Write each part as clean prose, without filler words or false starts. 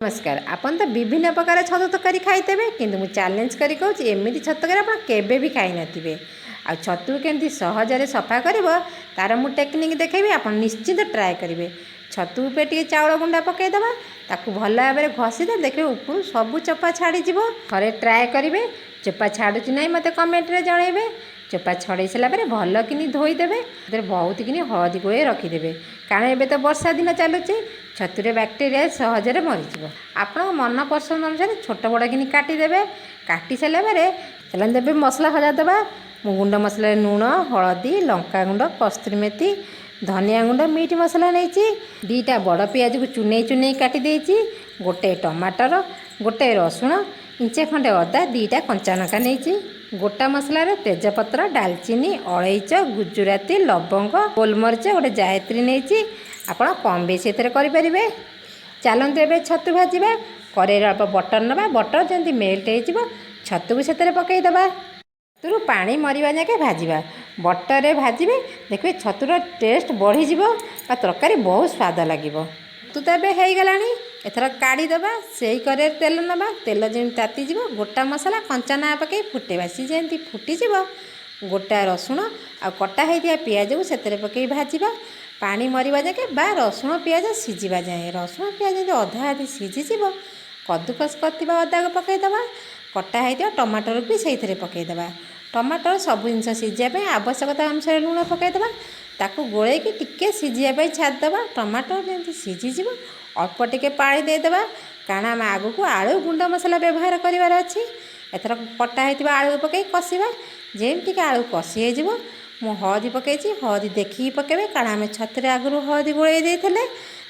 ନମସ୍କାର। ଆପଣ ତ ବିଭିନ୍ନ ପ୍ରକାର ଛତୁ ତରକାରୀ ଖାଇଥିବେ, କିନ୍ତୁ ମୁଁ ଚ୍ୟାଲେଞ୍ଜ କରି କହୁଛି, ଏମିତି ଛତୁ ତରକାରୀ ଆପଣ କେବେ ବି ଖାଇନଥିବେ। ଆଉ ଛତୁକୁ କେମିତି ସହଜରେ ସଫା କରିବ, ତାର ମୁଁ ଟେକ୍ନିକ୍ ଦେଖେଇବି। ଆପଣ ନିଶ୍ଚିନ୍ତ ଟ୍ରାଏ କରିବେ। ଛତୁ ଉପରେ ଟିକେ ଚାଉଳ ଗୁଣ୍ଡ ପକାଇଦେବା। ତାକୁ ଭଲ ଭାବରେ ଘଷିଦେଲେ ଦେଖିବେ, ଉପରୁ ସବୁ ଚୋପା ଛାଡ଼ିଯିବ। ଥରେ ଟ୍ରାଏ କରିବେ, ଚୋପା ଛାଡ଼ୁଛି ନାହିଁ, ମୋତେ କମେଣ୍ଟରେ ଜଣାଇବେ। ଚୋପା ଛଡ଼େଇ ସାରିଲା ପରେ ଭଲ କିନି ଧୋଇଦେବେ। ସେଥିରେ ବହୁତ କିନି ହଳଦୀ ଗୋଳେଇ ରଖିଦେବେ, କାରଣ ଏବେ ତ ବର୍ଷା ଦିନ ଚାଲୁଛି, ଛତୁରେ ବ୍ୟାକ୍ଟେରିଆ ସହଜରେ ମରିଯିବ। ଆପଣଙ୍କ ମନ ପସନ୍ଦ ଅନୁସାରେ ଛୋଟ ବଡ଼ କିନି କାଟିଦେବେ। କାଟି ସାରିଲା ପରେ ଚାଲନ୍ତୁ ଏବେ ମସଲା ଭଜା ଦେବା। ମୁଁ ଗୁଣ୍ଡ ମସଲାରେ ଲୁଣ, ହଳଦୀ, ଲଙ୍କାଗୁଣ୍ଡ, କସ୍ତୁରୀ ମେଥି, ଧନିଆ ଗୁଣ୍ଡ, ମିଟ୍ ମସଲା ନେଇଛି। 2ଟା ବଡ଼ ପିଆଜକୁ ଚୁନେଇ ଚୁନେଇ କାଟି ଦେଇଛି। ଗୋଟେ ଟମାଟର, ଗୋଟେ ରସୁଣ, ଇଞ୍ଚେ ଖଣ୍ଡେ ଅଦା, 2ଟା କଞ୍ଚା ଲଙ୍କା ନେଇଛି। ଗୋଟା ମସଲାରେ ତେଜପତ୍ର, ଡାଲଚିନି, ଅଳେଇଚ, ଗୁଜୁରାତି, ଲବଙ୍ଗ, ଗୋଲମରିଚ, ଗୋଟେ ଜାୟତ୍ରୀ ନେଇଛି। ଆପଣ କମ୍ ବେଶୀ ଏଥିରେ କରିପାରିବେ। ଚାଲନ୍ତୁ ଏବେ ଛତୁ ଭାଜିବା। କରେଇରେ ଅଳ୍ପ ବଟର୍ ନେବା। ବଟର୍ ଯେମିତି ମେଲ୍ଟ ହେଇଯିବ, ଛତୁକୁ ସେଥିରେ ପକାଇଦେବା। ଛତୁରୁ ପାଣି ମରିବା ଯାକେ ଭାଜିବା। ବଟରରେ ଭାଜିବେ, ଦେଖିବେ ଛତୁର ଟେଷ୍ଟ ବଢ଼ିଯିବ ବା ତରକାରୀ ବହୁତ ସ୍ୱାଦ ଲାଗିବ। ଛତୁ ତ ଏବେ ହେଇଗଲାଣି, ଏଥର କାଢ଼ିଦେବା। ସେଇ କରେଇରେ ତେଲ ନେବା। ତେଲ ଯେମିତି ତାତିଯିବ, ଗୋଟା ମସଲା କଞ୍ଚା ନା ପକାଇ ଫୁଟେଇବା। ସିଏ ଯେମିତି ଫୁଟିଯିବ, ଗୋଟା ରସୁଣ ଆଉ କଟା ହେଇଥିବା ପିଆଜକୁ ସେଥିରେ ପକାଇ ଭାଜିବା, ପାଣି ମରିବା ଯାକେ ବା ରସୁଣ ପିଆଜ ସିଝିବା ଯାଏଁ। ରସୁଣ ପିଆଜ ଯେମିତି ଅଧା ଅଧି ସିଝିଯିବ, କଦୁକସ କରିଥିବା ଅଦାକୁ ପକାଇଦେବା। କଟା ହେଇଥିବା ଟମାଟରକୁ ବି ସେଇଥିରେ ପକାଇଦେବା। ଟମାଟର ସବୁ ଜିନିଷ ସିଝିବା ପାଇଁ ଆବଶ୍ୟକତା ଅନୁସାରେ ଲୁଣ ପକାଇଦେବା। ତାକୁ ଗୋଳେଇକି ଟିକେ ସିଝିବା ପାଇଁ ଛାଡ଼ିଦେବା। ଟମାଟର ଯେମିତି ସିଝିଯିବ, ଅଳ୍ପ ଟିକେ ପାଣି ଦେଇଦେବା, କାରଣ ଆମେ ଆଗକୁ ଆଳୁ ଗୁଣ୍ଡ ମସଲା ବ୍ୟବହାର କରିବାର ଅଛି। ଏଥର କଟା ହେଇଥିବା ଆଳୁକୁ ପକାଇ କଷିବା। ଯେମିତିକି ଆଳୁ କଷି ହେଇଯିବ, ମୁଁ ହଳଦୀ ପକାଇଛି। ହଳଦୀ ଦେଖିକି ପକାଇବେ, କାରଣ ଆମେ ଛତୁରେ ଆଗରୁ ହଳଦୀ ଗୋଳେଇ ଦେଇଥିଲେ।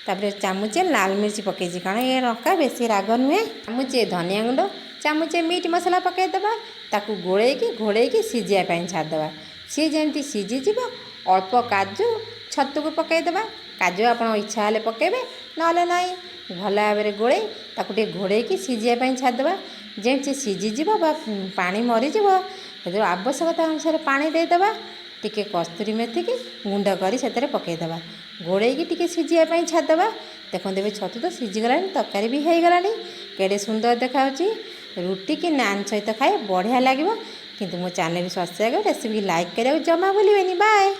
ତାପରେ ଚାମୁଚେ ଲାଲ ମିର୍ଚି ପକାଇଛି, କାରଣ ଏ ଲଙ୍କା ବେଶୀ ରାଗ ନୁହେଁ। ଚାମୁଚେ ଧନିଆ ଗୁଣ୍ଡ, ଚାମୁଚେ ମିଟ୍ ମସଲା ପକାଇଦେବା। ତାକୁ ଗୋଳେଇକି ଘୋଡ଼େଇକି ସିଝିବା ପାଇଁ ଛାଡ଼ିଦେବା। ସିଏ ଯେମିତି ସିଝିଯିବ, ଅଳ୍ପ କାଜୁ ଛତୁକୁ ପକାଇଦେବା। କାଜୁ ଆପଣ ଇଚ୍ଛା ହେଲେ ପକାଇବେ, ନହେଲେ ନାହିଁ। ଭଲ ଭାବରେ ଗୋଳେଇ ତାକୁ ଟିକେ ଘୋଡ଼େଇକି ସିଝିବା ପାଇଁ ଛାଡ଼ିଦେବା। ଯେମିତି ସିଝିଯିବ ବା ପାଣି ମରିଯିବ, ସେଥିରୁ ଆବଶ୍ୟକତା ଅନୁସାରେ ପାଣି ଦେଇଦେବା। ଟିକେ କସ୍ତୁରୀ ମେଥିକି ଗୁଣ୍ଡ କରି ସେଥିରେ ପକାଇଦେବା। ଘୋଡ଼େଇକି ଟିକେ ସିଝିବା ପାଇଁ ଛାଡ଼ିଦେବା। ଦେଖନ୍ତୁ, ଏବେ ଛତୁ ତ ସିଝିଗଲାଣି, ତରକାରୀ ବି ହେଇଗଲାଣି। କେଡ଼େ ସୁନ୍ଦର ଦେଖାଯାଉଛି! ରୁଟି କି ନାନ୍ ସହିତ ଖାଇ ବଢ଼ିଆ ଲାଗିବ। କିନ୍ତୁ ମୋ ଚ୍ୟାନେଲ୍ ସବସ୍କ୍ରାଇବ୍, ରେସିପି ଲାଇକ୍ କରିବାକୁ ଜମା ଭୁଲିବେନି। ବାଏ।